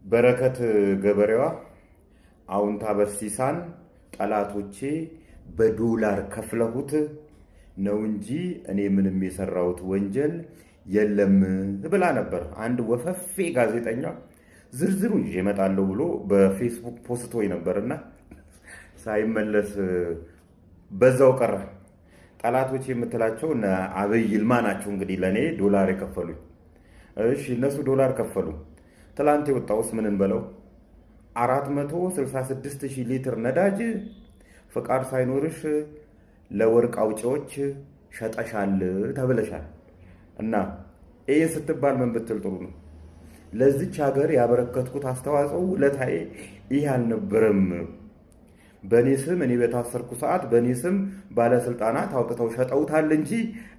በረከት ገበሬዋ አውንታ በርሲሳን ጠላቶቼ በዶላር ከፍለሁት ነው እንጂ እኔ ምንም የሰራሁት ወንጀል የለም ብላ ነበር። አንድ ወፈፌ ጋዜጠኛ ዝርዝሩ ይዤ እመጣለሁ ብሎ በፌስቡክ ፖስቶ ነበርና ሳይመለስ በዛው ቀረ። ጠላቶች የምትላቸው እነ አብይ ይልማ ናቸው። እንግዲህ ለእኔ ዶላር የከፈሉኝ። እሺ፣ እነሱ ዶላር ከፈሉ። ትላንት የወጣውስ ምን እንበለው? 466 ሺህ ሊትር ነዳጅ ፍቃድ ሳይኖርሽ ለወርቅ አውጪዎች ሸጠሻል ተብለሻል። እና ይህ ስትባል ምን ብትል ጥሩ ነው? ለዚች ሀገር ያበረከትኩት አስተዋጽኦ ውለታዬ ይህ አልነበረም። በእኔ ስም፣ እኔ በታሰርኩ ሰዓት በእኔ ስም ባለስልጣናት አውጥተው ሸጠውታል እንጂ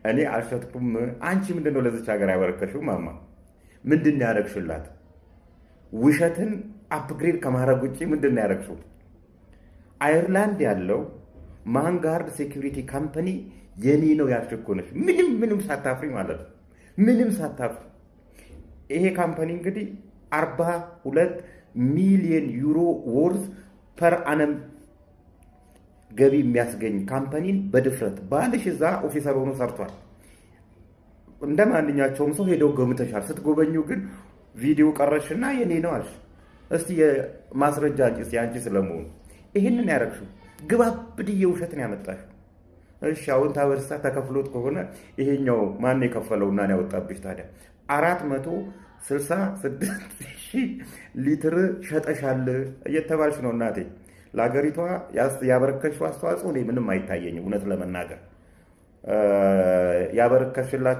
እኔ አልሸጥኩም። አንቺ ምንድን ነው ለዚች ሀገር ያበረከትሽው? ማማ፣ ምንድን ነው ያደረግሽላት? ውሸትን upgrade ከማድረግ ውጭ ምንድን ነው ያደረግሽው? አየርላንድ ያለው ማንጋርድ security company የኔ ነው ያልሽ እኮ ነሽ። ምንም ምንም ሳታፍሪ ማለት ነው። ምንም ሳታፍሪ። ይሄ company እንግዲህ 42 ሚሊዮን ዩሮ worth per annum ገቢ የሚያስገኝ company ን በድፍረት፣ ባልሽ እዛ officer ሆኖ ሰርቷል። እንደ ማንኛቸውም ሰው ሄደው ጎብኝተሻል። ስትጎበኙ ግን ቪዲዮ ቀረሽና የኔ ነው አልሽ። እስቲ የማስረጃ አንቺ የአንቺ ስለመሆኑ። ይህንን ያደረግሽው ግባብድዬ ውሸትን ያመጣሽው። እሺ፣ አሁን ታበርሳ ተከፍሎት ከሆነ ይሄኛው ማን የከፈለውና ያወጣብሽ ታዲያ? 466,000 ሊትር ሸጠሻል እየተባልሽ ነው እናቴ። ለሀገሪቷ ያበረከትሽው አስተዋጽኦ እኔ ምንም አይታየኝም። እውነት ለመናገር ያበረከትሽላቸው